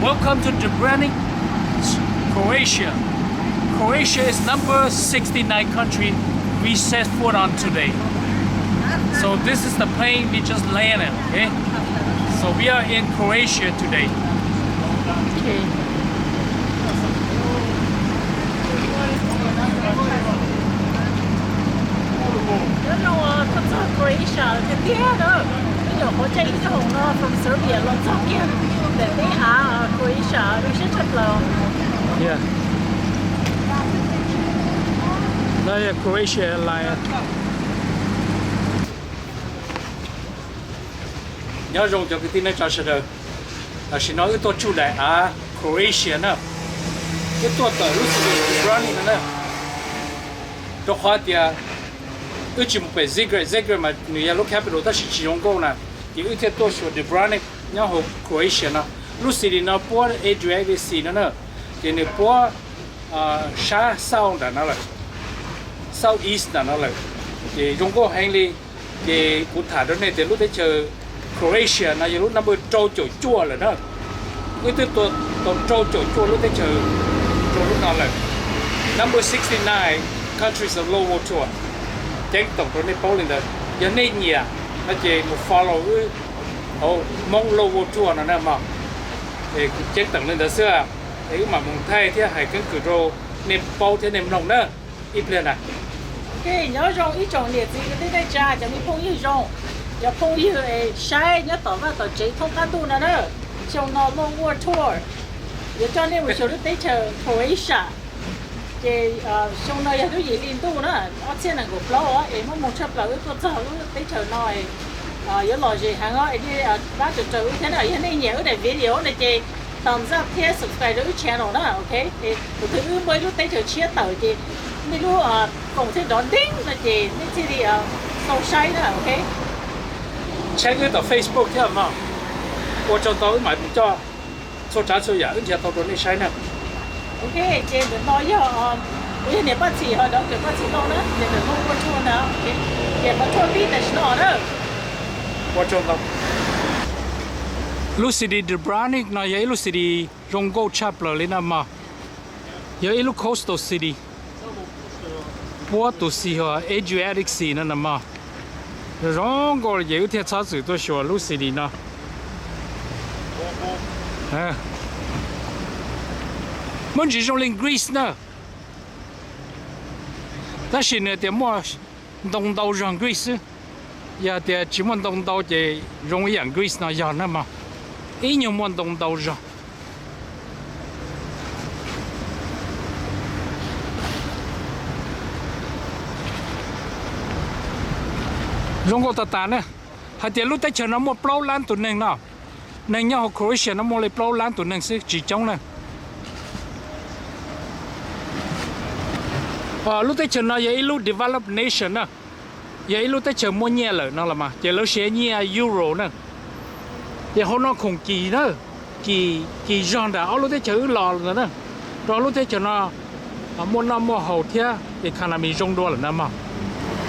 Welcome to Dubrovnik, Croatia. Croatia is number sixty-nine country we set foot on today. So this is the plane we just landed, okay? So we are in Croatia today. Nyob zoo, tuaj txog Croatia tiag tiag na. Ib nyuam qhuav caij ib tug hoom no from Serbia los txog kiag ntawm teb av Croatia zoo siab tshaj plaws. Croatia Airlines. Nyob zoo cov kwv tij neej tsa sawv daws. Tam sim no wb tuaj tsuj daim av Croatia na. Wb tuaj tawm lub xim Dubrovnik no na. Rau qhov tias wb tsis mus pem Zagreb, Zagreb mas nws yog lub capital tab sis tsis zoo nkauj na, ces wb thiaj tuaj xyuas Dubrovnik nyob hauv Croatia no. Lub city no puab Adriatic Sea no na, ces nws puab sab south nram no lawm, south east nram no lawm, ces zoo nkauj heev li. Ces kuv tham rau nej tias lub teb chaws Croatia no yog lub number rau caum cuaj lawm na. Wb twb tuaj tau rau caum cuaj lub teb chaws rau lub no lawm. Number sixty-nine countries of Lone World Tour. Ceeb toom rau nej paub li ntawd. Yog nej nyiam no ces mus follow wb hauv Hmoob Lone World Tour no na mog. Ceeb toom li ntawd xwb, es wb mam mus thaij thiab hais keeb kwm rau nej paub thiab nej mloog na. Ib pliag na. Ok, nyob zoo ib tsoom niam txiv kwv tij neej tsa, cov me phooj ywg zoo, cov phooj ywg es saib nyob tom vaj tom tsev thoob qab ntuj no na. Xyoo no Lone World Tour yuav coj nej mus xyuas lub teb chaws Croatia. Ces xyoo no yog lub yim hli ntuj na, ob txhiab nees nkaum plaub es muaj hmoo tshaj plaws wb tuaj txog lub teb chaws no. Yuav lom zem heev os, es nej pab raws wb thiab na. Yog nej nyiam wb daim video no ces thumbs up thiab subscribe rau wb channel na, ok. Tus twg wb muaj ib lub teb chaws tshiab tawm ces nej lub koom thiaj nrov nteeb no ces nej thiaj li tau saib na, ok. Tshaib wb tom Facebook thiab mog. Ua tsaug ntau, wb mam mus coj txhua tsav txhua yam wb nrhiav tau rau nej saib na. Ok, ces ntawm no yog, kuv yog niam Paj Txhim ho doctor Paj Txhim Lauj na, ces ntawm no ua tshua na, ces qhov tshua tib tam sim no na. Ua tsaug ntau. Lub city Dubrovnik no yog ib lub city zoo nkauj tshaj plaws li na mog. Yog ib lub coastal city puab tus xis hos Adriatic Sea no na mog. Zoo nkauj li ces wb thiaj txhob txwm tuaj xyuas lub city no. Muaj ntsis zoo li Greece na, tab sis nws tias muaj ntoo ntau zog Greece xwb. Yog tias tsis muaj ntoo ntau ces zoo ib yam Greece no yog na mog, ib nyuag muaj ntoo ntau zog. Zoo nkauj tas tas na. Hais tias lub teb chaws no muaj plaub lab tus neeg no, neeg nyob hauv Croatia no muaj li plaub lab tus neeg xwb, tsis coob na. Lub teb chaws no yog ib lub developed nation na, yog ib lub teb chaws muaj nyiaj lawm no los mas ces lawv siv nyiaj euro na. Ces hauv no khoom kim na, kim, kim zog nram ob lub teb chaws wb los ntawd na. Rau lub teb chaws no muaj noj muaj haus thiab economy zoo dua lawm na mog.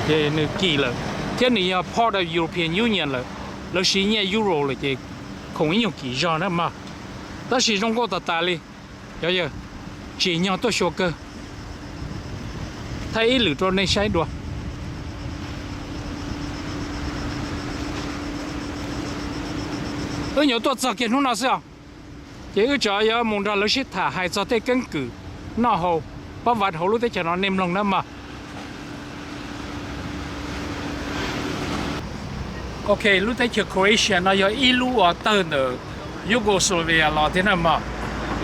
Ces nws kim lawm thiab nws yog part of European Union lawm, lawv siv nyiaj euro lawm ces khoom ib nyuag kim zog na mog. Tab sis zoo nkauj tas tas li. Cov yawg, tsim nyog tuaj xyuas kawg. Thaij ib lwm rau nej saib dua. Wb nyuam tuaj txog kiag hnub no xwb os, ces wb tseem yuav mus nrog lawv sib tham hais txog tej keeb kwm noj haus pab vav hauv lub teb chaws no nej mloog nawb mog. Ok, lub teb chaws Croatia no yog ib lub uas tawg ntawm Yugoslavia los thiab na mog.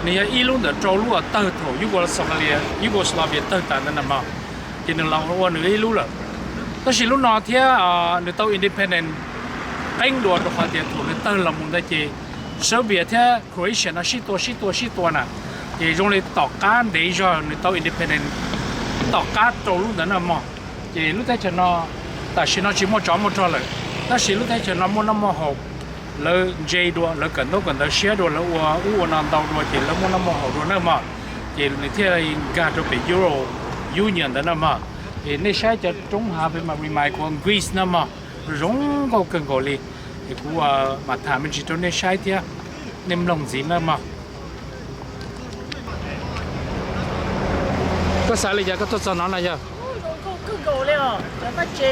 Nws yog ib lub ntawm rau lub uas tawg thaum Yugoslavia, Yugoslavia tawg tas ntawd na mog. Ces nws los ua nws ib lub lawm. Tab sis lub no thiab nws tau independent qeeb dua rau qhov tias thaum nws tawg los mus ntawd ces Serbia thiab Croatia no sib tua sib tua sib tua na, ces zoo li tom qab ntev zog nws tau independent tom qab rau lub ntawd na mog. Ces lub teb chaws no tam sim no tsis muaj tsov muaj rog lawm, tab sis lub teb chaws no muaj noj muaj haus, lawv ntse dua, lawv kawm ntaub kawm ntawv siab dua, lawv ua ub ua no ntau dua ces lawv muaj noj muaj haus dua na mog. Ces nws thiaj nkag rau pem Euro Union ntawd na mog. Es nej saib cov roob hav pem mas remind kuv Greece na mog, zoo nkauj kawg nkaus li. Es kuv mam tham me ntsis rau nej saib thiab, nej mloog ntxiv na mog. Xav li cas koj tuaj txog no na yog? Zoo nkauj kawg nkaus li os, cov vaj tse,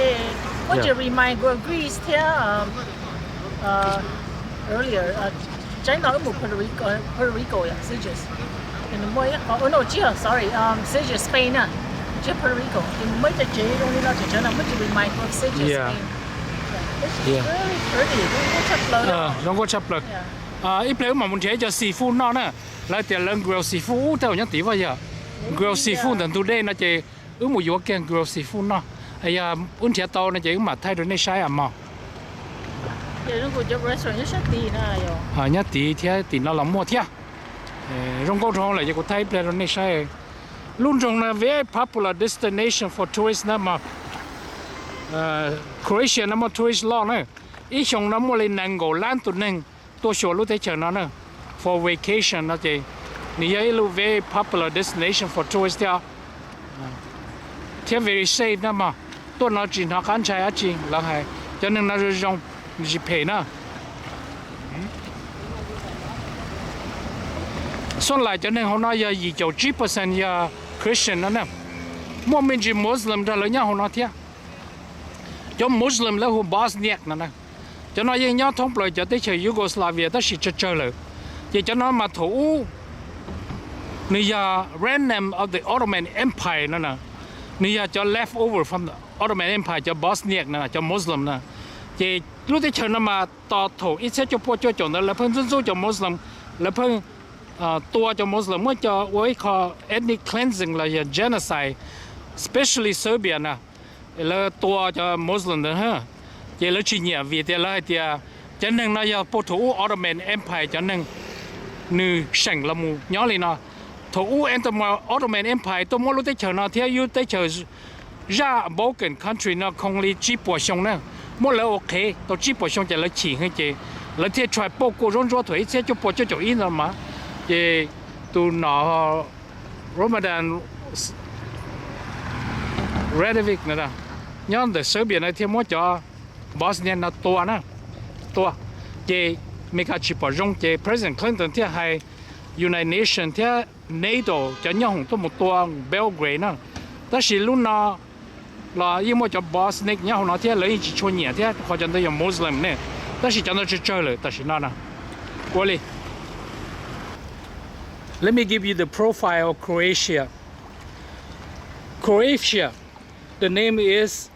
muab tsis remind kuv Greece thiab earlier, tsaib no wb mus Puerto Rico, Puerto Rico yom, Sitges. Ces nws muaj ib qho, no tsis yog, sorry, Sitges Spain na, tsis yog Puerto Rico. Ces nws muaj ib co tsev zoo li no, tsev tsev no muab tsis remind kuv Sitges Spain. Really pretty, zoo nkauj tshaj plaws. Zoo nkauj tshaj plaws. Ib pliag wb mam mus nrhiav ib co seafood noj na. Lawv tias lawv grill seafood ub tej zaum nyob tid vaj yog. Grill seafood ntawm ntug dej no ces wb mus yuav kiag grill seafood noj. Yog wb nrhiav tau no ces wb mam thaij rau nej saib mog. Nyob tid thiab tim no los muaj thiab. Zoo nkauj dhau lawm ces kuv thaij ib pliag rau nej saib. Lub nroog no very popular destination for tourists na mog. Croatia no muaj tourist loj na. Ib xyoo no muaj li nees nkaum lab tus neeg tuaj xyuas lub teb chaws no na, for vacation no ces nws yog ib lub very popular destination for tourists thiab. Thiab very safe na mog. Tuaj no tsis hnov qab ntshai dab tsi lawv hais. Cov neeg no zoo zoo, tsis phem na. Xub lais cov neeg hauv no yog yim caum tsib percent yog Christian no na. Muaj me ntsis Muslim nrog lawv nyob hauv no thiab. Cov Muslim lawv hu Bosniak no na. Cov no yeej nyob thoob plaws cov teb chaws Yugoslavia tab sis tsawg tsawg lawm. Ces cov no mas thaum ub nws yog remnant of the Ottoman Empire no na. Nws yog cov left over from the Ottoman Empire, cov Bosniak no, cov Muslim no. Ces lub teb chaws no mas tos thaum ib txhiab cuaj pua cuaj caum ntawd lawv pheej ntxub ntxub cov Muslim, lawv pheej tua cov Muslim, muab cov ua ib qho ethnic cleansing los yog genocide, especially Serbia na. Lawv tua cov Muslim ntawd, ces lawv tsis nyiam vim tias lawv hais tias cov neeg no yog puag thaum ub Ottoman Empire cov neeg nws seem los mus nyob li no. Thaum ub Ottoman Empire tuaj muab lub teb chaws no thiab yub teb chaws zaj Balkan country no khoo li tsib puas xyoo na. Muab lawv ua qhev tau tsib puas xyoo ces lawv chim heev ces lawv thiaj try pauj kuaj zaub ntsuab thaum ib txhiab cuaj pua cuaj caum ib ntawd mas. Ces tus nom Romadan Radovic no nyob ntawm Serbia no thiaj muab cov Bosnia no tua na, tua. Ces Amelikas tsis pom zoo ces President Clinton thiaj hais United Nations thiab NATO cov nyoob hoom tuaj mus tua Belgrade na. Tab sis lub no los yeej muaj cov Bosniak nyob hauv no thiab lawv yeej tsis tshua nyiam thiab qhov cov ntawd yog Muslim ne. Tab sis cov ntawd tsawg tsawg lawm tam sim no na. Ua li Let me give you the profile of Croatia. Croatia, the name is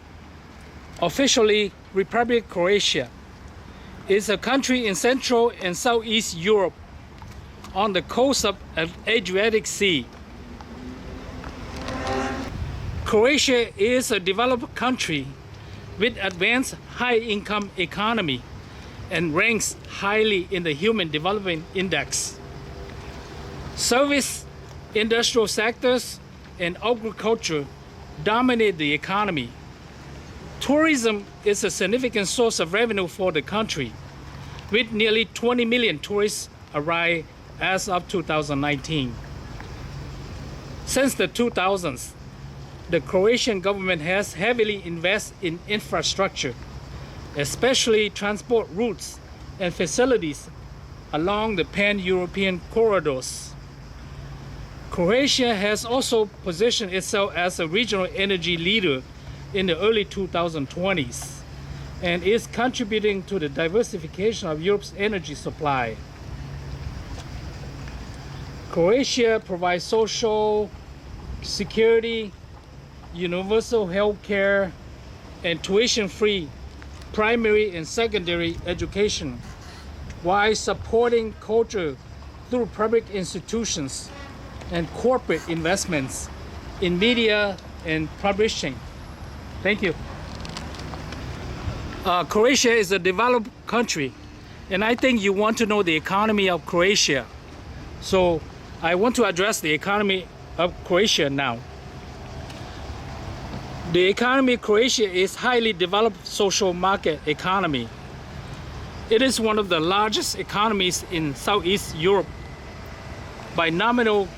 officially Republic Croatia, is a country in Central and Southeast Europe on the coast of the Adriatic Sea. Croatia is a developed country with advanced high-income economy and ranks highly in the Human Development Index. Service, industrial sectors, and agriculture dominate the economy. Tourism is a significant source of revenue for the country, with nearly twenty million tourists arrive as of two thousand nineteen. Since the two thousands, the Croatian government has heavily invested in infrastructure, especially transport routes and facilities along the pan-European corridors. Croatia has also positioned itself as a regional energy leader in the early two thousand twenties and is contributing to the diversification of Europe's energy supply. Croatia provides social security, universal health care, and tuition-free primary and secondary education, while supporting culture through public institutions and corporate investments in media and publishing. Thank you. Uh, Croatia is a developed country, and I think you want to know the economy of Croatia. So I want to address the economy of Croatia now. The economy of Croatia is highly developed social market economy. It is one of the largest economies in Southeast Europe by nominal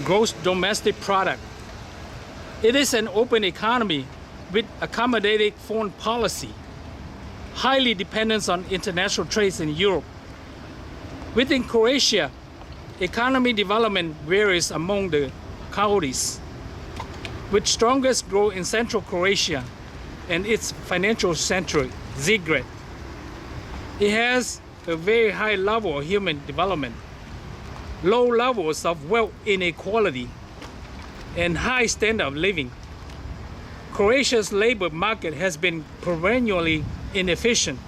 gross domestic product. It is an open economy with accommodative foreign policy, highly dependent on international trade in Europe. Within Croatia, economy development varies among the counties. with strongest growth in central Croatia and its financial center, Zagreb. It has a very high level of human development, low levels of wealth inequality, and high standard of living. Croatia's labor market has been perennially inefficient,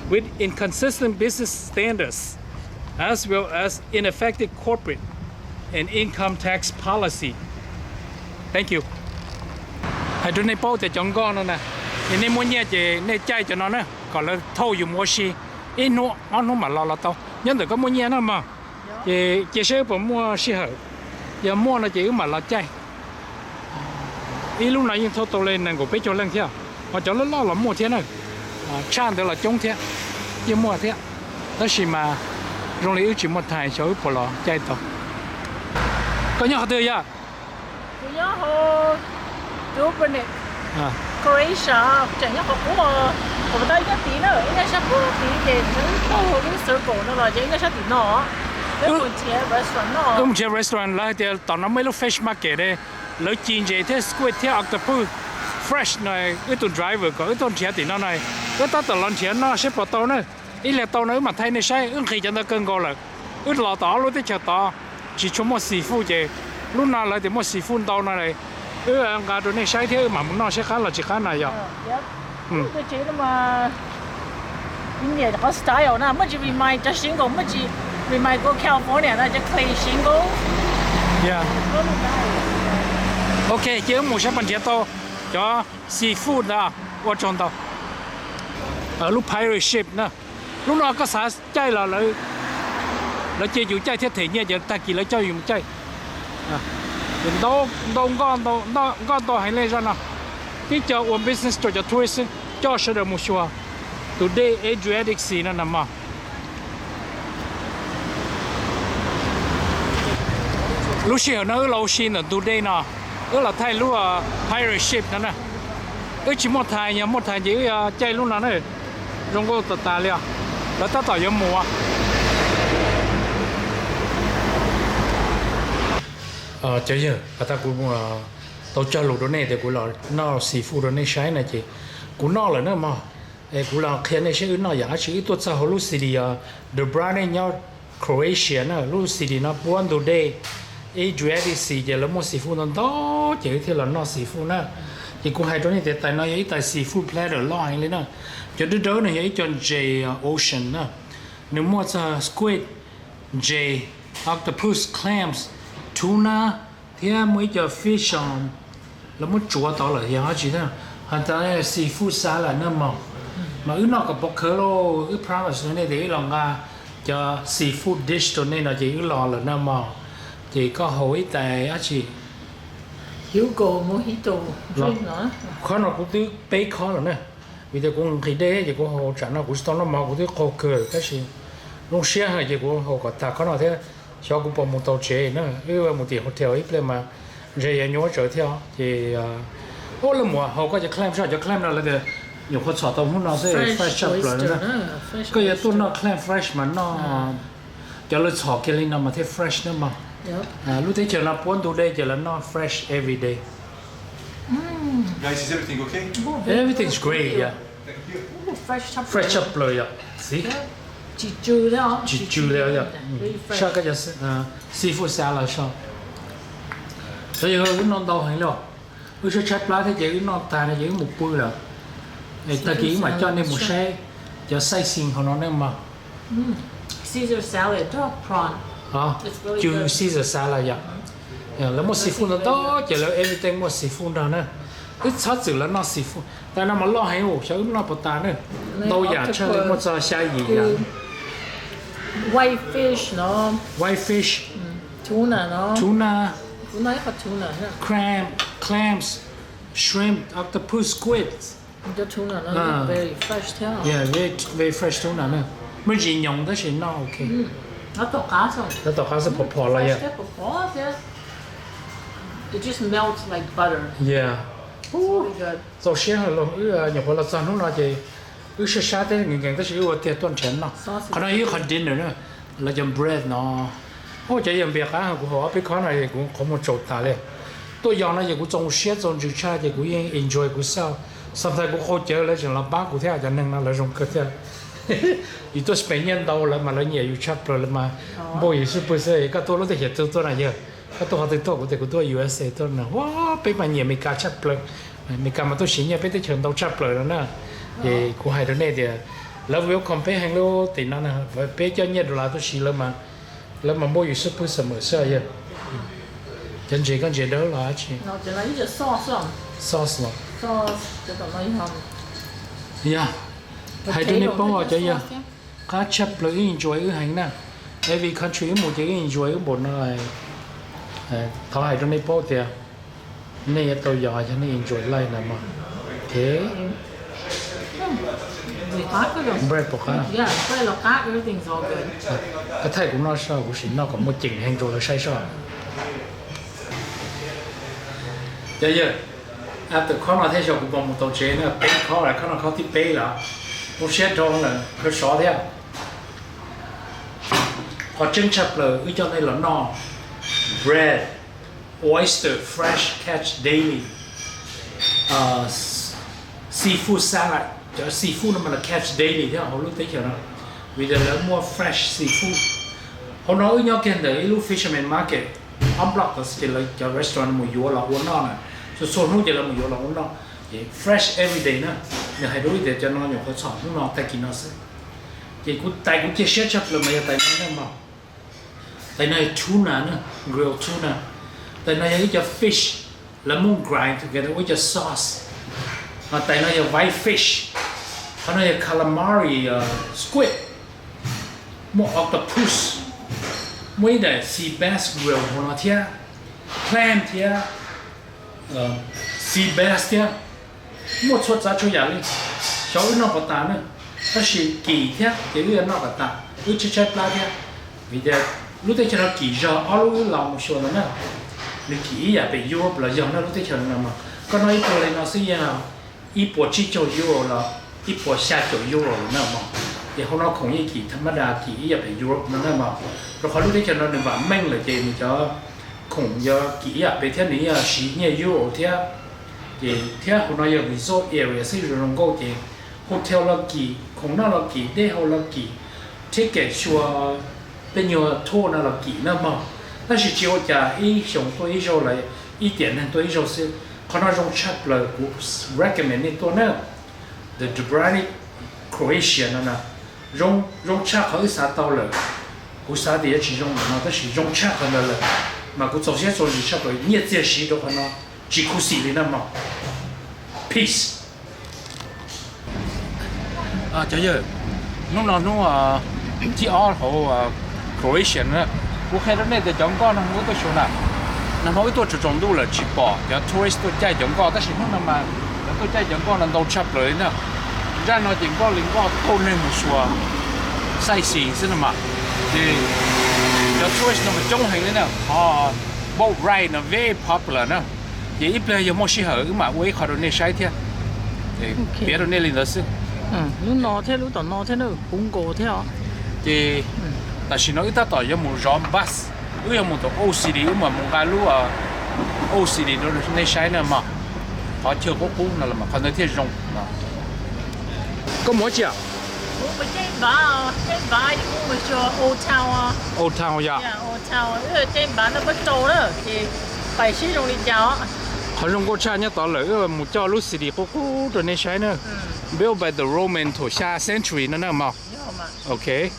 with inconsistent business standards, as well as ineffective corporate and income tax policy. Thank you. Hais rau nej paub tias cov nkoj no na, es nej muaj nyiaj ces nej caij cov no na, kom lawv thauj yus mus ua si, ib hnub ob hnub mam los los tau, nyob ntawm koj muaj nyiaj no mog. Ces cia seb wb puas muaj sij hawm, yog muaj no ces wb mam los caij. Ib lub no yeej thauj tau li nees nkaum peb caug leej thiab, ho cov loj loj los muaj thiab na, tshaj ntawd los coob thiab, yeej muaj thiab. Tab sis mas zoo li wb tsis muaj time, xyov wb puas los caij tau. Koj nyob qhov twg yog? Kuv nyob hauv Dubrovnik, Croatia, tseem nyob qhov qub, kuv tau ib nyob tid na, ib nyob sab pem tid ces wb taug lub circle no los ces ib nyob sab tim no. Wb mus nrhiav restaurant no. Wb mus nrhiav restaurant, lawv hais tias tom no muaj ib lub fish market, lawv ci ntses thiab squid thiab octopus fresh no, wb tus driver kom wb tuaj nrhiav tim no na, wb tab tom los nrhiav noj seb puas tau na. Ib pliag tau no wb mam thaij nej saib, wb nqhis cov ntawd kawg nkaus lawm. Wb los tom ob lub teb chaws tod tsis tshua muaj seafood ces lub no lawv tias muaj seafood ntau no, wb nqa rau nej saib thiab wb mam mus noj seb qab los tsis qab na yog. Ib yam qhov style na, muaj tsis remind cov single, muaj tsis remind go California na, cov clean single. Ok, ces wb mus saib puas nrhiav tau cov seafood ntawd, ua tsaug ntau. Lub pirate ship na, lub no koj xav caij los lawv cia yus caij thiab them nyiaj ces tag kis lawv coj yus mus caij. Ntau nkoj ntau heev li zaj no, tib co ua business rau cov tourist coj sawv daws mus xyuas tus dej Adriatic Sea no na mog. Lub sij hawm no wb los ua si ntawm ntug dej no, wb los thaij lub pirate ship no na. Wb tsis muaj time, yog muaj time ces wb yuav caij lub no na. Zoo nkauj tas tas li os. Lawv tab tom yuav mus. Cov yawg, has tas kuv tau cog lus rau nej tias kuv los noj seafood rau nej saib na ces kuv noj lawm na mog. Es kuv los qhia nej saib wb noj yam dab tsi. Wb tuaj txog hauv lub city Dubrovnik nyob Croatia na, lub city no puab ntug dej Adriatic Sea ces lawv muaj seafood ntau ntau ces wb thiaj los noj seafood na. Ces kuv hais rau nej tias tais no yog ib tais seafood platter loj heev li na. Cov dawb dawb no yog ib co ntses ocean na. Nws muaj txog squid, ntses, octopus, clams, tuna, thiab muaj ib co fish lawv muab tsuav tau lawm yog dab tsi thiab. Has tas seafood salad na mog, mas wb noj kom pov khawv lauj. Wb promise rau nej tias wb los nqa cov seafood dish rau nej no ces wb los lawm na mog. Ces koj haus ib tais dab tsi? Khob no kuv twb peb khob lawm na, vim tias kuv nqhis dej ces kuv haus tsam no kuv tsis tau noj mov, kuv twb qaug kawg tab sis zoo siab heev ces kuv haus kom tag khob no thiab. Xyov kuv puas mus tau tsev na, wb mus tim hotel ib pliag mas ntshe yuav nyuaj tsawv thiab os. Ces ub, lawv mus haus koj cov clam saib, cov clam no lawv tias nyuam qhuav txhom tau hnub no xwb, fresh tshaj plaws na. Koj yuav tuaj noj clam fresh mas noj cov lawv txhom kiag li no mas thiaj fresh na mog. Lub teb chaws no puab ntug dej ces lawv noj fresh every day. Everything's great, yeah. Fresh tshaj plaws yom. Tsis tsw li yom. Saj koj cov seafood salad soj. Txawm yog wb noj ntau heev li, wb tshaib tshaib plab thiab ces wb noj tag no ces wb mus pw lawm. Tag kis wb mam coj nej mus saib cov sightseeing hauv no nej mog. Cw Caesar salad yom. Lawv muaj seafood ntau ntau ces lawv everything muaj seafood nrog na. Wb txhob txwm lawv noj seafood. Tais no mas loj heev, xyov wb noj puas tas na. Ntau yam tshaj li, muaj txog xya yim yam. White fish, tuna, crab, clams, shrimp, octopus, squid. Yeah, very fresh tuna na. Muaj ntsis nyoos tab sis noj ok. Tab tom qab xwb, phom phom los yom. Yeah. Txaus siab heev los wb nyuam qhuav los txog hnub no ces wb sab sab thiab nkees nkees tab sis wb ua tiag tuaj nrhiav noj. Qhov no yog ib qhov dinner na, lawv cov bread no. Ua cov yawg npias qab heev, kuv haus ob peb khob no kuv qhov muag tsaus tas li. Tuaj yos no ces kuv txaus siab txaus ntsws tshaj ces kuv yeej enjoy kuv xwb. Sometimes kuv qaug cawv lawv tseem los pab kuv thiab, cov neeg no lawv zoo kawg thiab. Yus tuaj spend nyiaj ntau lawv mas lawv nyiam yus tshaj plaws lawm mas. Npau yus xwb pwg xwb, koj tuaj lub teb chaws twg tuaj na yawg? Koj tuaj qhov twg tuaj? Kuv tias kuv tuaj U S A tuaj na. Ua, peb mas nyiam Amelikas tshaj plaws. Amelikas mas tuaj siv nyiaj peb teb chaws ntau tshaj plaws no na. Ces kuv hais rau nej tias lawv welcome peb heev lub tim no na, peb coj nyiaj dollar tuaj siv lawv mas, lawv mas npau yus xwb pwg xwb mas xwb yawg. Cov ntses koj ntses dawb los dab tsi? Sauce los? Yog, hais rau nej paub cov yawg, qab tshaj plaws wb enjoy wb heev na. Every country wb mus ces wb enjoy wb npaum no. Thov hais rau nej paub tias nej yuav tau yos yog nej enjoy life na mog. Bread puas qab? Koj thaij kuv noj soj, kuv sim noj kom muaj ceem heev rau lawv saib soj. Cov yawg, after khob no thiab xyov kuv puas mus tau tsev na, peb khob lawm, khob no khob thib peb lawm. Zoo siab rau lawm, khaws sov thiab. Qhov tseeb tshaj plaws wb coj nej los noj bread, oyster fresh catch daily, seafood salad, cov seafood no mas lawv catch daily thiab hauv lub teb chaws no, vim tias lawv muaj fresh seafood. Hauv no wb nyob kiag ntawm ib lub fisherman market, ob block tod xwb ces lawv cov restaurant mus yuav los ua noj na, txhua txhua hnub ces lawv mus yuav los ua noj, ces fresh every day na. Nws hais rau wb tias cov no nyuam qhuav txhom hnub no tag kis no xwb. Ces kuv tais kuv cia siab tshaj plaws mas yog tais no na mog. Tais no yog tuna na, grilled tuna. Tais no yog ib co fish lawv muab grind together ua ib co sauce. Ho tais no yog white fish. Qhov no yog calamari, squid. Muaj octopus. Muaj ib daim sea bass grill hauv no thiab, clam thiab sea bass thiab. Muaj txhua tsav txhua yam li. Xyov wb noj puas tas na, tab sis kim thiab ces wb yuav noj kom tas, wb tshaib tshaib plab thiab. Vim tias lub teb chaws no kim zog ob lub wb los mus xyuas ntawd na. Nws kim ib yam pem Europe los yog na, lub teb chaws no mas koj noj ib pluag li no xwb yeej ib puas tsib caug euro los ib puas xya caum euro lawm na mog. Ces hauv no khoom yeej kim tham ma das kim ib yam pem Europe no na mog, rau qhov lub teb chaws no nws vam meej lawm ces nws cov khoom yuav kim ib yam pem thiab nws yeej siv nyiaj euro thiab. Ces thiab hauv no yog resort area xwb zoo zoo nkauj ces hotel los kim, khoom noj los kim, dej haus los kim, ticket xyuas tej nyuag tour no los kim na mog. Tab sis tsis ua cas, ib xyoos tuaj ib zaug lawm, ib tiam neeg tuaj ib zaug xwb. Qhov no zoo tshaj plaws, kuv recommend nej tuaj na. The Dubrovnik, Croatia no na, zoo tshaj qhov wb xav tau lawm. Kuv xav tias yuav tsis zoo ntawm no tab sis zoo tshaj qhov ntawd lawm, mas kuv txaus siab txaus ntsws tshaj plaws, nyiaj txiag siv rau qhov no tsis khuv xim li na mog. Peace. Cov yawg, hnub no hnub thib ob hauv Croatia na, kuv qhia rau nej tias cov nkoj nag hmo wb tuaj xyuas na, nag hmo wb tuaj tsaus tsaus ntuj lawm tsis pom cov tourist tuaj caij cov nkoj, tab sis hnub no mas cov tuaj caij cov nkoj no ntau tshaj plaws li na. Zaj no ces nkoj li nkoj thauj neeg mus xyuas sightseeing xwb no mas. Ces cov tourist no mas coob heev li na, qhov boat ride no very popular na. Ces ib pliag yog muaj sij hawm wb mam ua ib qho rau nej saib thiab. Piav rau nej li ntawd xwb. Lub no thiab lub tom no thiab na, puv nkaus thiab os. Ces tam sim no wb tab tom yuav mus zov bus, wb yuav mus tom Old City, wb mam mus nqa lub Old City rau nej saib na mog. Qhov chaw qub qub no los mas qhov ntawd thiaj zoo. Koj mus dab tsi? Old Town yog. Qhov zoo nkauj tshaj nyob tod lawm, wb mus coj lub city qub qub rau nej saib na. Built by the Roman thaum xya century no na mog. Ok. Nej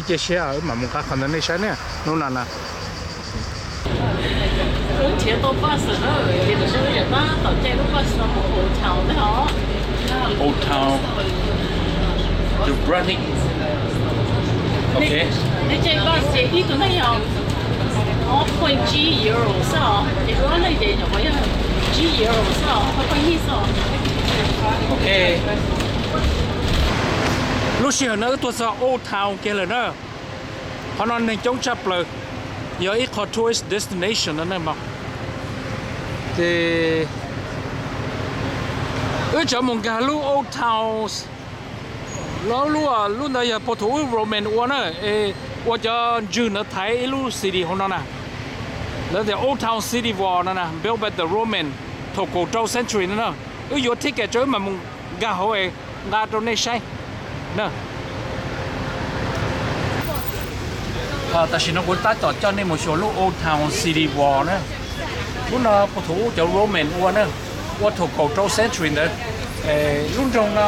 cia siab wb mam mus nqa qhov ntawd nej saib na hnub no na. Wb nrhiav tau bus na, ces tam sim no tab tom caij lub bus no mus Old Town ntag os. Old Town, Dubrovnik. Ok. Nej caij bus ces ib tug neeg yog ob point tsib euro xwb os, ces wb ob leeg ces nyuam qhuav yog tsib euro xwb os, ob point ib xwb os. Ok. Lub sij hawm no wb tuaj txog Old Town kiag lawm na. Qhov no neeg coob tshaj plaws, yog ib qho tourist destination no na mog. Ces wb tseem mus nkag lub Old Town Lub, lub, lub ntawd yog puag thaum ub Roman ua na, es ua cov ntswg ntawd thaiv ib lub city hauv no na. Lawv tias Old Town City Wall no na, built by the Roman, thaum kaum rau century no na. Wb yuav ticket rau wb mam mus nkag hauv es nqa rau nej saib na. Tam sim no kuv tab tom coj nej mus xyuas lub Old Town City Wall na. Lub no puag thaum ub cov Roman ua na, ua thaum kaum rau century ntawd. Lub nroog no,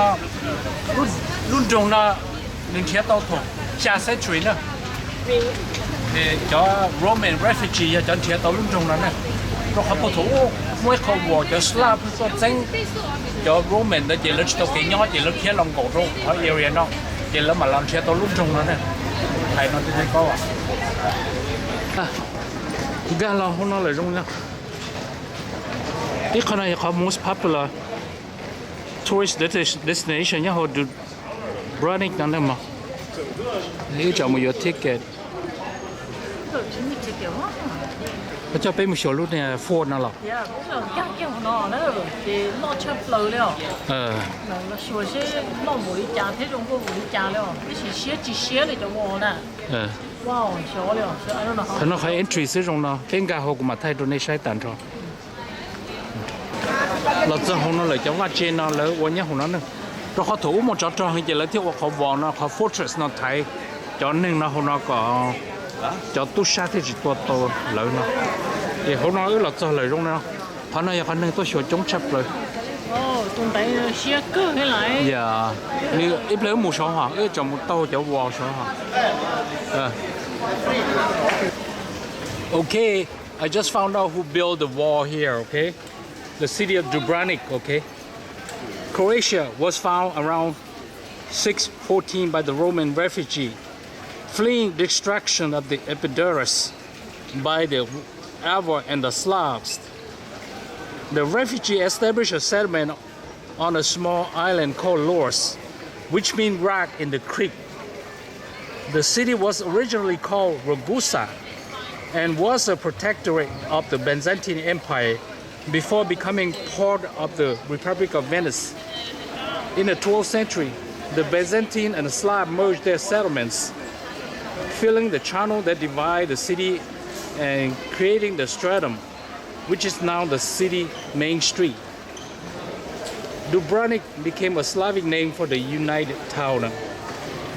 lub nroog no nws nrhiav tau thaum xya century na. Cov Roman refugee yog cov nrhiav tau lub nroog no na. Rau qhov puag thaum ub muaj ib qho uas cov Slav tuaj txeeb cov Roman ntawd ces lawv tsis tau kev nyob ces lawv khiav los nkaum rau qhov area no, ces lawv mam los nrhiav tau lub nroog no na. Hais no, nkag los hauv no lawm zoo no. Ib qho no yog qhov most popular tourist destination nyob hauv Dubrovnik no na mog. Ib tsam mus yuav ticket. Koj coj peb mus xyuas lub niag fort no los? Thaum no qhov entry xwb zoo no, peb nkag hauv kuv mam thaij rau nej saib tag nrho. Los txog hauv no lawm cov vaj tse no lawv ua nyob hauv no na. Rau qhov thaum ub muaj tsov rog heev ces lawv thiaj ua qhov wall no, qhov fortress no thaiv cov neeg no hauv no kom cov tub sab thiaj tsis tua tau lawv no. Ces hauv no wb los txog lawm zoo no. Qhov no yog qhov neeg tuaj xyuas coob tshaj plaws. Yog, nws ib pliag wb mus saud hos, wb tsam mus taug cov wall saud hos. Okay, I just found out who built the wall here, okay? The city of Dubrovnik, okay? Croatia was found around six fourteen by the Roman refugee fleeing destruction of the Epidaurus by the Avars and the Slavs. The refugee established a settlement on a small island called Lors, which means rock in the creek. The city was originally called Ragusa and was a protectorate of the Byzantine Empire before becoming part of the Republic of Venice. In the twelfth century, the Byzantine and Slav merged their settlements, filling the channel that divide the city and creating the Stratum, which is now the city main street. Dubrovnik became a Slavic name for the united town.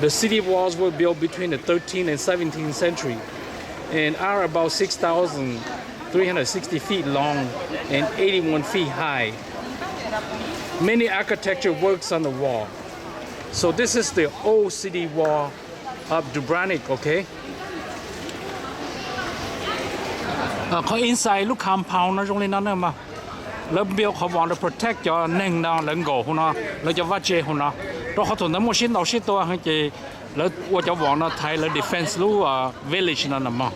The city walls were built between the thirteenth and seventeenth century and are about six thousand three hundred sixty feet long and eighty-one feet high. Many architecture works on the wall. So this is the old city wall of Dubrovnik, okay? Qhov inside lub compound no zoo li no na mas, lawv build qhov wall no protect cov neeg no lawv nkaum hauv no, lawv cov vaj tse hauv no. Rau qhov thaum ntawd muaj sib ntaus sib tua heev ces lawv ua cov wall no thaiv lawv defense lub village no na mog.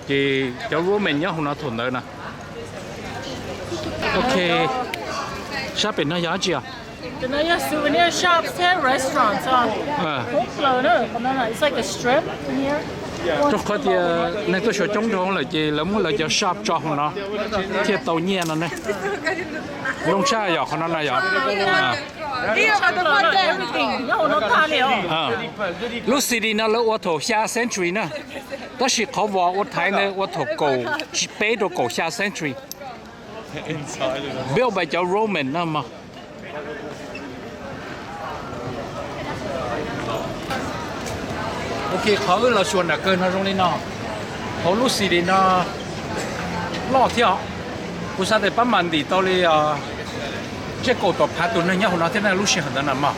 Ces cov Roman nyob hauv no thaum ntawd na. Ok, sab pem no yog dab tsi os? Rau qhov tias neeg tuaj xyuas coob dhau lawm ces lawv muab lawv cov shop tso hauv no thiaj tau nyiaj no ne. Zoo tshaj yom qhov no no yom. Lub city no lawv ua thaum xya century na, tab sis qhov wall ua thaiv ntawd ua thaum kaum peb rau kaum xya century. Built by cov Roman no mog. Ok, qhov wb los xyuas nram kawg no zoo li no. Hauv lub city no loj thiab os. Kuv xav tias pab mam ntim tau li ntsej kaum tawm phav tus neeg nyob hauv no thiab na lub sij hawm ntawd na mog.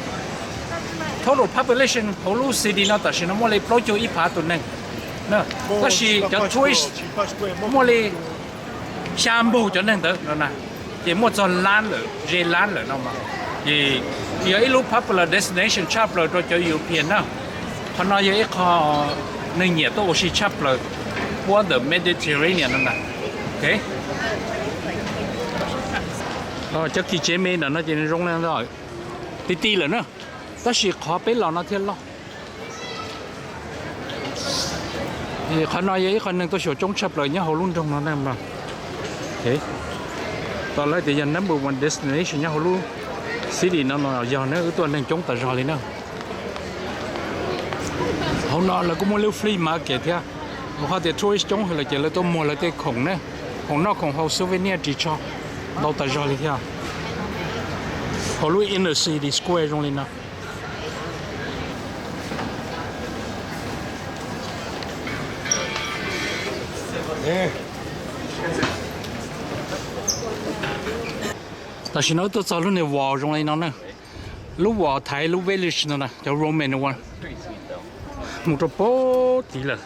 Total population hauv lub city no tam sim no muaj li plaub caug ib phav tus neeg. Tab sis cov tourist muaj li xya npaug cov neeg ntawd no na, ces muaj txog lab lawm, ze lab lawm no mas. Ces yog ib lub popular destination tshaj plaws rau cov European na. Qhov no yog ib qho neeg nyiam tuaj ua si tshaj plaws, puab the Mediterranean no na. Cov kis tsev me ntawm no ces zoo li ti ti lawm na, tab sis qhov peb los no thiaj loj. Qhov no yog ib qho neeg tuaj xyuas coob tshaj plaws nyob hauv lub nroog no na. Tos lawv tias yog number one destination nyob hauv lub city no no yog na, wb tuaj neeg coob tas zog li na. Hauv no lawv kuj muaj lub flea market thiab, hos tias tourist coob heev lawm ces lawv tuaj muag lawv tej khoom ne, khoom noj khoom haus, souvenir ris tsho ntau tas zog li thiab. Hauv lub inner city square zoo li no. Tam sim no wb tuaj txog lub niag wall zoo li no na. Lub wall thaiv lub village no na, cov Roman ua mus rau pem tid lawm.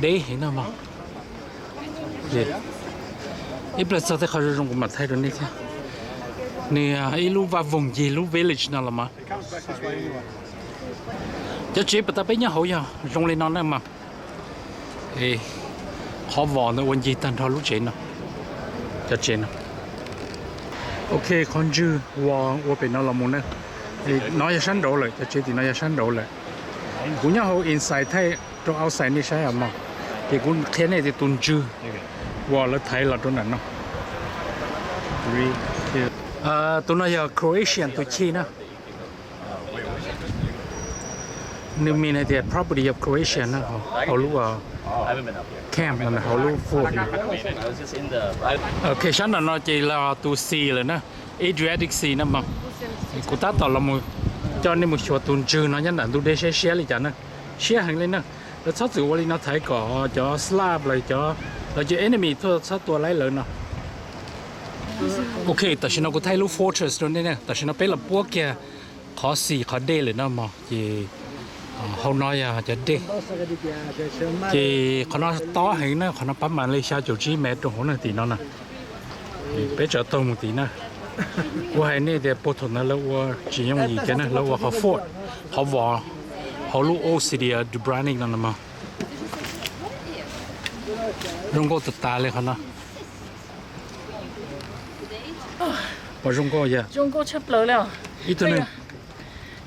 Deb heev no mog. Ib pliag txog tej qhov zoo zoo kuv mam thaij rau nej thiab. Nws ib lub vaj voog ncig lub village no los mas. Cov tsev puas tau peb nyob hauv yog zoo li no na mas. Qhov vos ntawd ua ncig tag nrho lub tsev no, cov tsev no. Ok, qhov ntswg uas ua pem no los mus na, no yog sab nraud lawm, cov tsev tim no yog sab nraud lawm. Kuv nyob hauv inside thaij rau outside nej saib os mog, ces kuv qhia nej tias tus ntswg uas lawv thaiv los rau nram no. Tus no yog Croatian tus chij na. Nws mean hais tias property of Croatia na, hauv lub camp no, hauv lub fort no. Ok, sab nram no ces los tus sea lawm na, Adriatic Sea na mog. Kuv tab tom los coj nej mus xyuas tus ntswg no nyob nram ntug dej saib siab li cas na. Siab heev li na. Lawv txhob txwm ua li no thaiv kom cov Slav los cov, los cov enemy tuaj txhob tua laib lawv no. Ok, tam sim no kuv thaij lub fortress rau nej na. Tam sim no peb los puab kiag qhov sea qhov dej lawm no mog, ces hauv no yog cov dej. Ces qhov no tob heev na, qhov no pab mas li xya caum tsib mev rau hauv na tim no na. Peb tsav taug mus tim na. Kuv hais nej tias puag thaum ntawd lawv ua tsis yooj yim kiag na, lawv ua qhov fort, qhov vos hauv lub old city Dubrovnik no no mog. Zoo nkauj tas tas li qhov no. Pom zoo nkauj yog zoo nkauj tshaj plaws li. Ib tug neeg,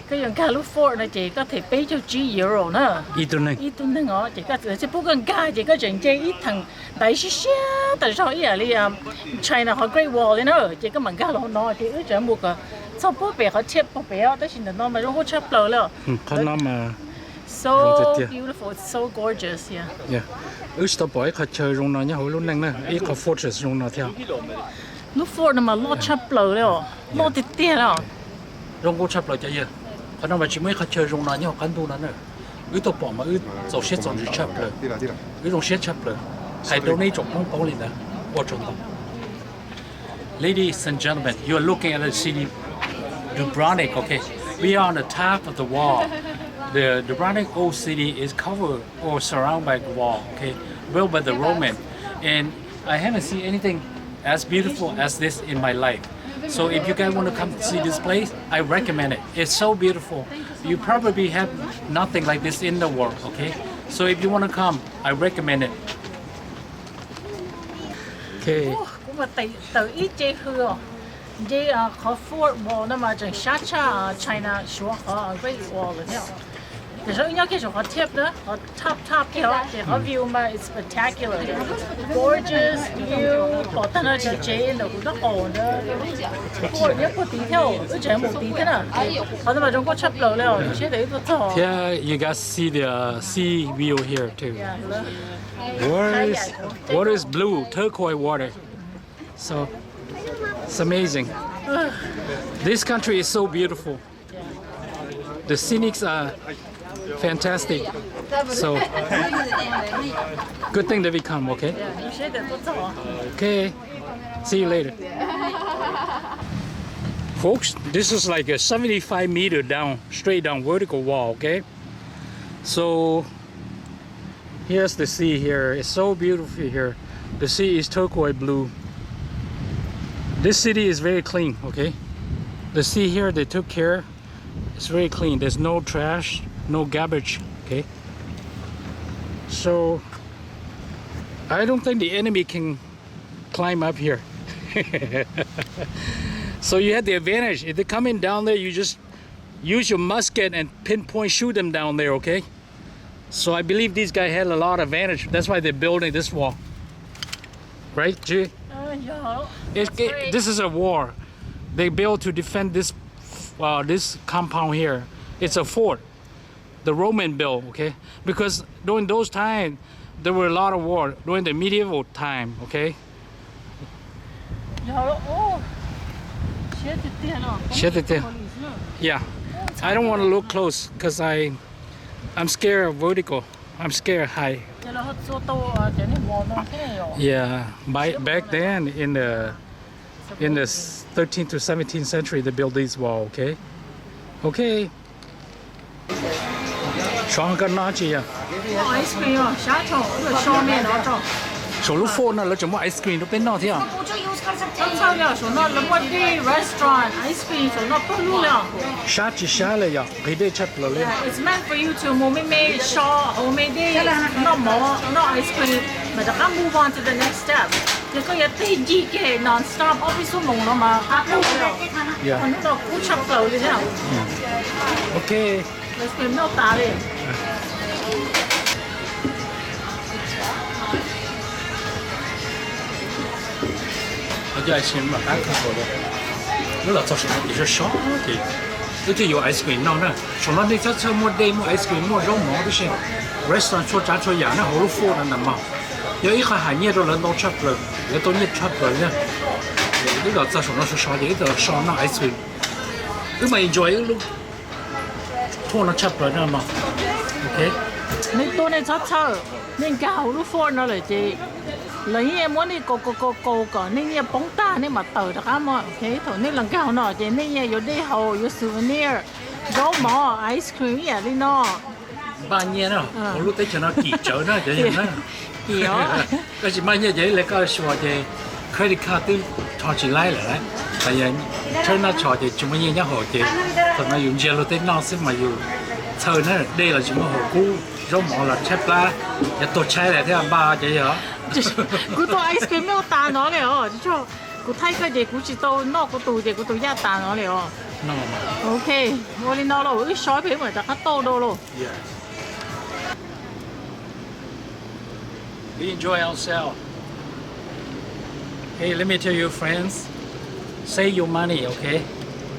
koj yuav nkag lub fort no ces koj them peb caug tsib euro na. Ib tug neeg, ib tug neeg os, ces koj txawm pub koj nkag ces koj tseem nce ib theem ntaiv siab siab tas zog ib yam li China qhov Great Wall li na, ces koj mam nkag los no ces wb tseem mus kom txog puag pem qhov thiaj puag pem os, tab sis ntawm no mas zoo nkauj tshaj plaws li os. Qhov no mas so beautiful, so gorgeous. Wb tsis tau pom ib qhov chaw zoo no nyob hauv lub neej na, ib qhov fortress zoo no thiab. Lub fort no mas loj tshaj plaws li os, loj tiag tiag li os. Zoo nkauj tshaj plaws cov yawg. Qhov no mas tsis muaj ib qhov chaw zoo no nyob hauv qab ntuj no na. Wb tuaj pom mas wb txaus siab txaus ntsws tshaj plaws, wb zoo siab tshaj plaws. Hais rau nej ib tsoom phooj paub li ntawd, ua tsaug ntau. Ladies and gentlemen, you are looking at the city Dubrovnik, okay? We are on the top of the wall. The Dubrovnik old city is covered or surrounded by the wall, okay? Built by the Roman. And I haven't seen anything as beautiful as this in my life. So if you guys want to come see this place, I recommend it. It's so beautiful. You probably have nothing like this in the world, okay? So if you want to come, I recommend it. Okay. Kuv mas tawm ib ce hw os. Nce qhov fort wall no mas tseem sab tshaj China Suav qhov Great Wall lawm thiab. Tiam sis wb nyob kiag saum qhov thiaj na, qhov top top kiag os, ces qhov view mas it's spectacular, gorgeous view, pom tag nrho cov tsev ntawm kuv nraub qaum ntawd. Fort nyob puag tid thiab, wb tseem mus tid thiab na. Qhov no mas zoo nkauj tshaj plaws li os, saib tawm ib tuaj txog. Thiab you guys see the sea view here too. Water is, water is blue, turquoise water. So it's amazing. This country is so beautiful. The scenics are fantastic. So good thing that we come, okay? Okay. See you later. Folks, this is like a seventy-five meter down, straight down vertical wall, okay? So here's the sea here. It's so beautiful here. The sea is turquoise blue. This city is very clean, okay? The sea here, they took care. It's very clean. There's no trash, no garbage, okay? So I don't think the enemy can climb up here. So you have the advantage. If they're coming down there, you just use your musket and pinpoint shoot them down there, okay? So I believe these guys had a lot of advantage. That's why they're building this wall. Right, G? It's, it, this is a wall they built to defend this, uh, this compound here. It's a fort. the Roman built, okay? Because during those times, there were a lot of war during the medieval time, okay? Siab tiag tiag. Yeah. I don't want to look close because I, I'm scared of vertical. I'm scared of height. Yeah. By, back then in the in the thirteenth to seventeenth century, they built this wall, okay? Okay. Saum koj noj tsi yog? Saum lub foj no lawv tseem muaj ice cream rau peb noj thiab. Saum no lawv muaj dej restaurant ice cream saum no pawg lug li. Sab tsis sab li yog nqhis dej tshaj plaws li. It's meant for you to mus me me so, mus me dej, noj mov, noj ice cream, mas rov qab move on to the next step. Ces koj yuav tig ncig ke non stop ob peb xuab moos no mas qab kub li. Hnub no kub tshaj plaws li thiab. Ok. Ice cream noj tas li. Cov ice cream mas qab kawg nkaus li. Wb los txog saum no ces sab sab ces wb thiaj yuav ice cream noj na. Saum no nej txhob txhawj, muaj dej, muaj ice cream, muaj zaub mov tib si. Restaurant txhua tsav txhua yam nyob hauv lub foj no ntag mog. Yog ib qho hais nyiaj rau lawv ntau tshaj plaws, lawv tau nyiaj tshaj plaws na. Wb los txog saum no sov sov ces wb tau so noj ice cream. Wb mas enjoy wb lub foj no tshaj plaws na mog. Ok. Nej tuaj nej txhob txhawj, nej nkag hauv lub foj no lawm ces lawv yeej muab nej kaus kaus kaus kaus kom nej nyiaj poob tag nej mam tawm rov qab mog. Ok, thaum nej los nkag hauv no ces nej nyiaj yuav dej haus, yuav souvenir, zaub mov, ice cream ib yam li no. Npaj nyiaj na, hauv lub teb chaws no kim tsawv na cov yawg na. Koj tsis npaj nyiaj ces ib le koj xyuas ces credit card twb rho tsis laib lawm. Tshawb noj tshos ces tsis muaj nyiaj nyob hauv ces thaum no yus ntsia luag tej noj xwb mas yus txhawj na, dej los tsis muaj hauv kub, zaub mov los tshaib plab, yuav tuag tshaib lawm thiab npaj cov yawg. Kuv tau ice cream noj tas no li os. Kuv thaij koj ces kuv tsis tau noj kuv tus ces kuv tus yaj tas no li os. Ok, ua li no los wb so pem mam rov qab tau dua lauj. We enjoy ourselves. Hey, let me tell you, friends, save your money, okay?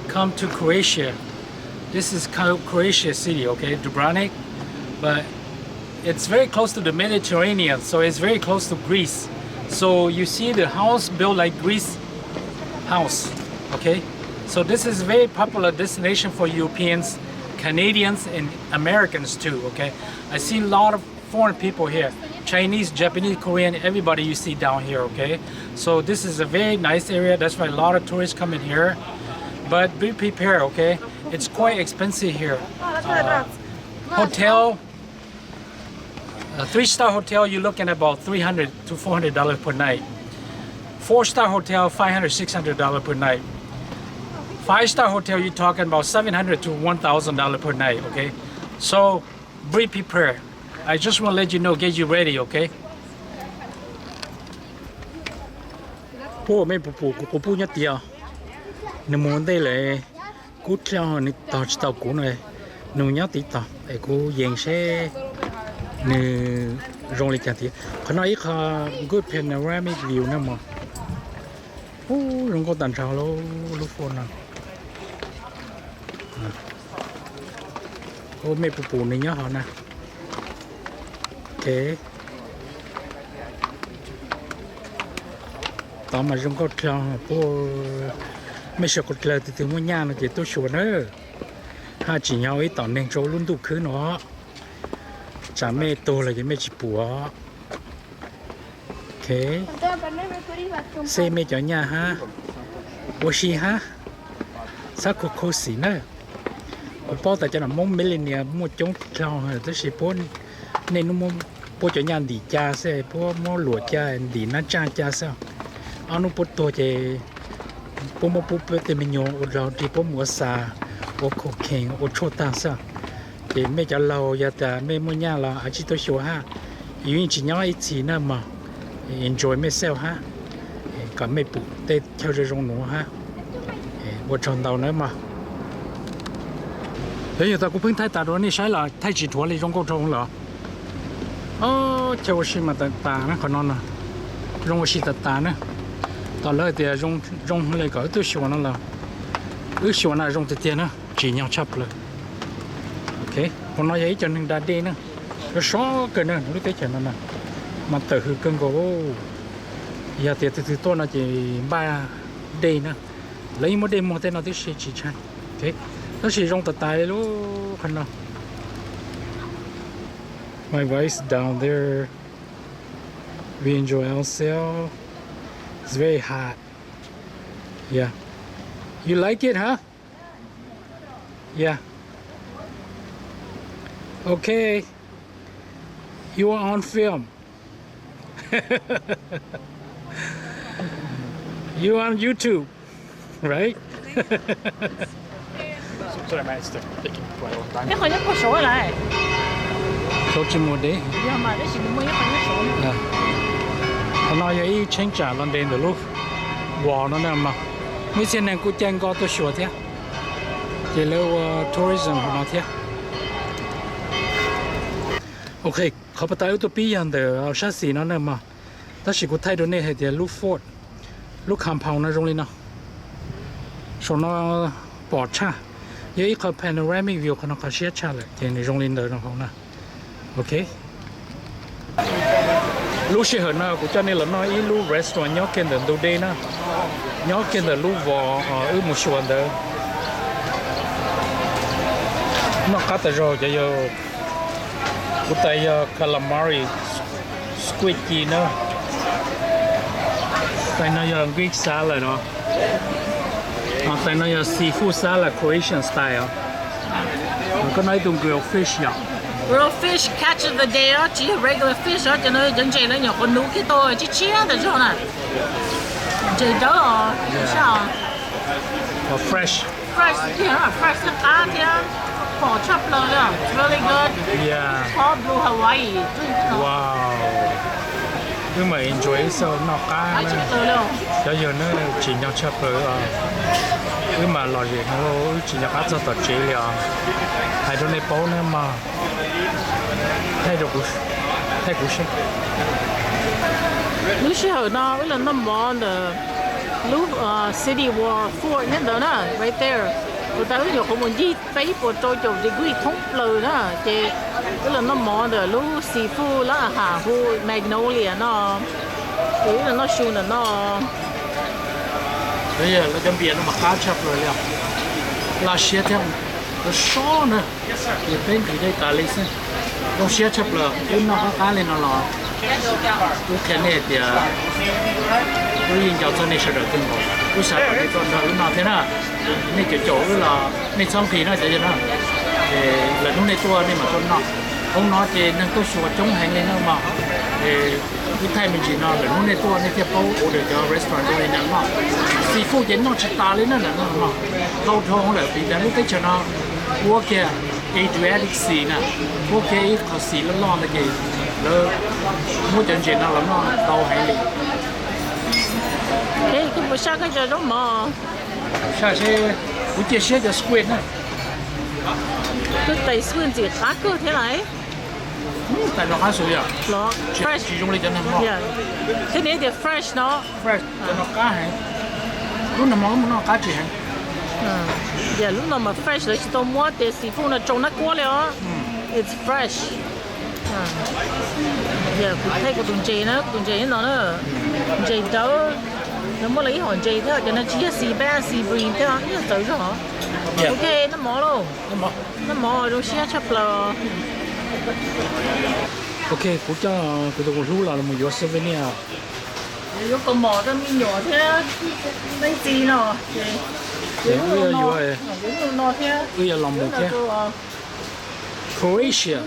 Come to Croatia. This is Cro- Croatia city, okay, Dubrovnik, but it's very close to the Mediterranean, so it's very close to Greece. So you see the house built like Greece house, okay? So this is a very popular destination for Europeans, Canadians, and Americans too, okay? I see a lot of foreign people here, Chinese, Japanese, Korean, everybody you see down here, okay? So this is a very nice area. That's why a lot of tourists coming here. But be prepared, okay? It's quite expensive here. Uh, hotel, a three-star hotel, you're looking at about three hundred to four hundred dollars per night. Four-star hotel, five hundred, six hundred dollars per night. Five-star hotel, you're talking about seven hundred to one thousand dollars per night, okay? So be prepared. I just want to let you know, get you ready, okay? Puab mej puas pum kuv quas puj nyob tid os? Nws mus ua ntej lawm, kub dlhau nws tog tsis tau kuv no. Nws nyob tid tog es kuv yees seb nws zoo li cas tiag. Qhov no ib qho good panoramic view na mog. Ub, zoo nkauj tag nrho lub foj no. Ub, mej puas pum nws nyob hauv na. Ok. Tod mas zoo nkauj dlhau puab. Mej sawv quas dlawg tus twg muaj nyaj no ces tuaj xyuas na. Haj tsim nyog ib tom neeg rau lub ntuj khwb no, tsam mej tuag lawm ces mej tsis pum. Ok. Seb mej cov nyaj hab, ua si hab, xab khu khu xim na. Kuv paub tas cov nom Hmoob millennial muaj coob dlhau, tab sis puab, nej hnub puab cov nyaj ntim ca xwb, puab muab luam ca, ntim nab tsaj ca xwb. Ob hnub puab tuag ces puab muab pub peb tej me nyuam ua dog dig, puab mus ua xas, ua cocaine, ua tshuaj tag xwb. Ces mej cov laug yog tas mej muaj nyaj los a tsij tuaj xyuas hab. Yus yeej tsis nyob ib txhis na mog, enjoy mej self hab, kom mej pum tej chaw zoo zoo nuav hab. Ua tsaug ntau nawb mog. Yog tas kuv pheej thaij tas rau nej saib los thaij tsis dhuav li, zoo nkauj dhau lawm. Chaw ua si mas tas tas na, qhov no zoo ua si tas tas na. Tom lawv tias zoo li kom wb tuaj xyuas no los wb xyuas na zoo tiag tiag na, tsim nyog tshaj plaws. Qhov no yog ib co neeg da dej na, sov sov kawg na, lub teb chaws no na mas tawm hws kawg nkaus. Yog tias tus twg tuaj no ces npaj dej na, lawv yeej muab dej muag tej no tib si tsis ntshai. Tab sis zoo tas tas li lub qhov no. My wife's down there. We enjoy ourselves. It's very hot. Yeah. You like it, huh? Yeah. Okay. You are on film. You on YouTube, right? Ib qho nyob puag saud lawm. Saud tsis muaj deb. Qhov no yog ib cheeb tsam los nres ntawm lub vos no na mas muaj ib txhia neeg kuj caij nkoj tuaj xyuas thiab, ces lawv ua tourism hauv no thiab. Ok, qhov pas tas wb tuaj pib yog ntawm sab xis no na mas, tab sis kuv thaij rau nej hais tias lub fort, lub compound no zoo li no. Saum no pom tshaj, yog ib qho panoramic view, qhov no qhov siab tshaj lawm ces nws zoo li ntawd no hauv na. Ok. Lub sij hawm no kuv coj nej los noj ib lub restaurant nyob kiag ntawm ntug dej na, nyob kiag ntawm lub vos wb mus xyuas ntawd. Noj qab tas zog cov yog, kuv tais yog calamari, squid ci na. Tais no yog Greek salad no. Tais no yog seafood salad Croatian style. Koj noj ib tug grilled fish yom? Grilled fish catch of the day os, tsis yog regular fish os, cov no cov ntses no nyuam qhuav nuv kiag tau tshiab tshiab tas zog na. Ntses dawb os, sab os. Fresh. Fresh, fresh thiab qab thiab, pom tshaj plaws li, really good. Yeah. Pom blue Hawaii. Wow. Wb mam enjoy ib zaug noj qab na. Cov yawg na tsim nyog tshaj plaws os. Wb mam lom zem no, wb tsim nyog qab txog tom tsev li os. Hais rau nej paub na mog. Thaij kuv seb. Lub sij hawm no wb los noj mov ntawm lub City Wall Fort nyob ntawd na, right there. Ua tas wb nyuam qhuav mus ncig peb puas rau caum degree thoob plaws na, ces wb los noj mov ntawm lub seafood lab a has hu Magnolia no, ces wb los noj su ntawm no. Lawv cov npias no mas qab tshaj plaws li os, laj siab thiab, lawv sob na, ces peb nqhis dej tas li xwb. Zoo siab tshaj plaws, wb noj qab qab li no los wb qhia nej hais tias wb yeej nco txog nej sawv daws kawg nkaus, wb xav kom nej tuaj nrog wb noj thiab na. Nej caum caum wb los nej txhob nqhis no cov yawg na, lwm hnub nej tuaj nej mam tuaj noj. Hoob no ces neeg tuaj xyuas coob heev li na mog. Wb thaij me ntsis no lwm hnub nej tuaj nej thiaj paub order cov restaurant zoo li no noj. Seafood ces noj tsis tas li na, no dhau dhau lawm vim tias lub teb chaws no puab kiag Adriatic Sea na, puab kiag ib qho xis loj loj ntawd ces lawv muab cov ntses no los noj ntau heev li. Kuv mus saj koj cov zaub mov. Saj seb, kuv cia siab cov squid na. Tus tais squid ntxim qab kawg thiab lawm. Tais no qab xwb yom. Los fresh. Tsis zoo li cov nag hmo. Thiab nws tias fresh no. Fresh, cov no qab heev. Lub nag hmo wb mus noj qab tsis heev. Yog lub no mas fresh, lawv tsis tau muab tias seafood no tsau nab kuab li os. It's fresh. Yog kuv thaij kuv tus ntses na, kuv tus ntses nyob no na. Ntses dawb, nws muaj lawv ib hom ntses thiab, cov no tsis yog sea bass, sea bream thiab, ib yam txawv zog. Ok, noj mov lauj. Noj mov zoo siab tshaj plaws. Ok, kuv coj kuv tus hlub los mus yuav souvenir. Yuav kaus mom rau me nyuam thiab leej txiv no. Ces wb yuav, wb yuav los mus thiab. Croatia.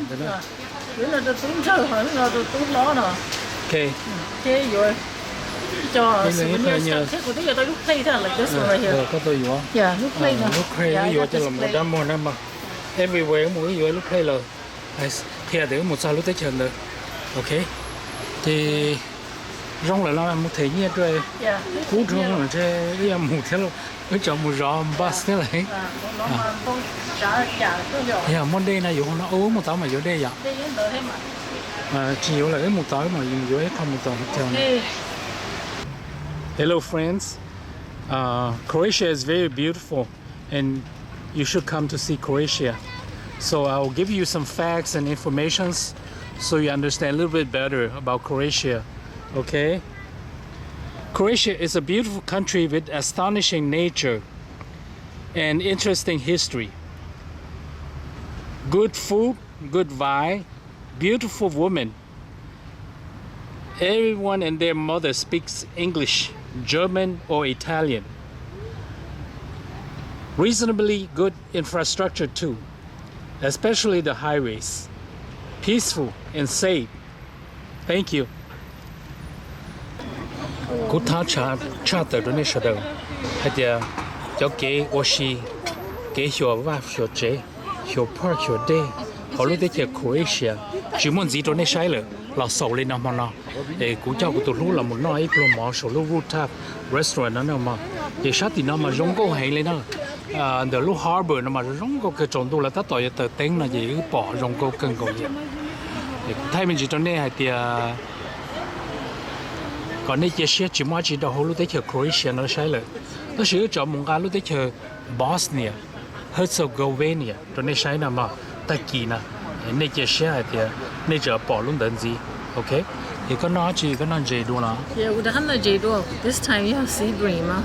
Yuav no rau tub ntsawg, yuav no rau tub hlob no. Thiab yuav cov souvenir thiab, kuv twb yuav tau lub plate thiab lawm. Koj tau yuav lub plate no, lub plate wb yuav coj los mus dab muag na mog. Everywhere wb mus wb yuav ib lub plate lawm. Qhia tias wb mus txog lub teb chaws ntawd. Ok, ces zoo lawm no mus them nyiaj rau, kub dhau lawm ntshe wb yuav mus thiab lauj, wb tseem mus zov bus thiab lawm. Yog muaj dej no yuav no, wb mus tod mas yuav dej yom. Tsis yuav lawm, wb mus tod wb mam yuav ib qho mus tom hotel no. Hello friends, Croatia is very beautiful and you should come to see Croatia. So I will give you some facts and informations so you understand a little bit better about Croatia. Okay? Croatia is a beautiful country with astonishing nature and interesting history. Good food, good vibe, beautiful women. Everyone and their mother speaks English, German, or Italian. Reasonably good infrastructure too, especially the highways. Peaceful and safe. Thank you. Kuv thov tshaj tawm rau nej sawv daws hais tias cov kev ua si, kev xyuas vaj xyuas tsev, xyuas park xyuas dej hauv lub teb chaws Croatia tsis muaj ntxiv rau nej saib lawm los xaus li no hmo no. Es kuv coj kuv tus hlub los mus noj ib pluag mov saum lub rooftop restaurant no na mog. Ces sab tim no mas zoo nkauj heev li na. Ntawm lub harbour no mas zoo nkauj kawg, tsaus ntuj lawv tab tom yuav taws teeb no ces wb pom zoo nkauj kawg nkaus li. Es kuv thaij me ntsis rau nej hais tias kom nej cia siab tsis muaj dab tsi rau hauv lub teb chaws Croatia no saib lawm. Tab sis wb tseem mus nqa lub teb chaws Bosnia Herzegovina rau nej saib no mog. Tag kis no nej cia siab hais tias nej tseem pom lub ntawd ntxiv. Ok, es koj noj dab tsi, koj noj ntses dua los? Ntses dua, this time yog sea bream mas.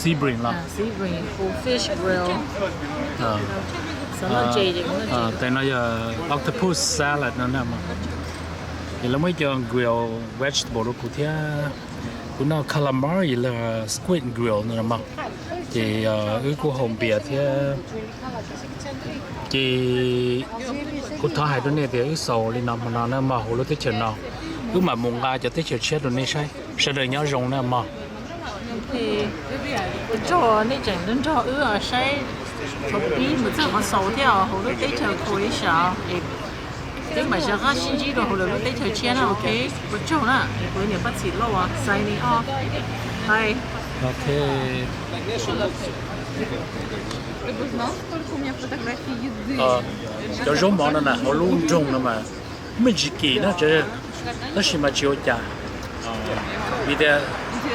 Sea bream los? Sea bream, fish grill. Tes no yog octopus salad no na mog. Ces lawv muaj ib co grill vegetable rau kuv thiab. Kuv noj calamari los squid grill no na mog. Ces wb kuj haus npias thiab. Ces kuv thov hais rau nej tias wb xaus li no hmo no na mog, hauv lub teb chaws no wb mam mus nqa cov teb chaws tshiab rau nej saib. Sawv daws nyob zoo na mog. Ua tsaug nej tseem nrog wb saib, pib mus txog qhov xaus thiab hauv lub teb chaws Croatia. Peb mam rov qab sib ntsib rau hauv lawv lub teb chaws tshiab na, ok. Ua tsaug na, kuv niam Paj Txhim Lauj signing off. Bye. Ok. Cov zaub mov no na hauv lub nroog no mas muaj ntsis kim na, tab sis mas tsis ua cas, vim tias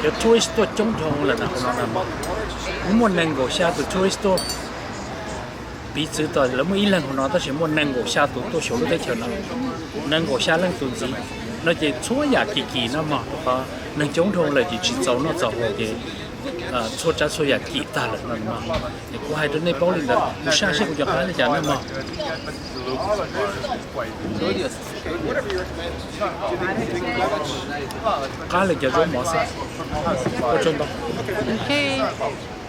cov tourist tuaj coob dhau lawm na hauv no na. Muaj nees nkaum xya tus tourist tuaj, piv txwv tias lawv muaj ib leeg hauv no tab sis muaj nees nkaum xya tus tuaj xyuas lub teb chaws no, nees nkaum xya leej tus ntxiv no ces txhua yam kim kim no mog, rau qhov neeg coob dhau lawm ces tsis txaus noj txaus haus ces txhua tsav txhua yam kim tag lawm no mog. Es kuv hais rau nej paub li ntawd, kuv saj seb kuv cov qab li cas no mog. Qab li cov zaub mov xwb. Ua tsaug ntau.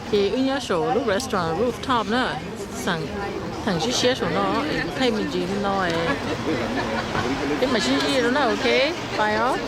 Ces wb nyob saum lub restaurant rooftop na, theem siab siab saum no es kuv thaij me ntsis li no es peb mam sib ntsib rau na, ok, bye os.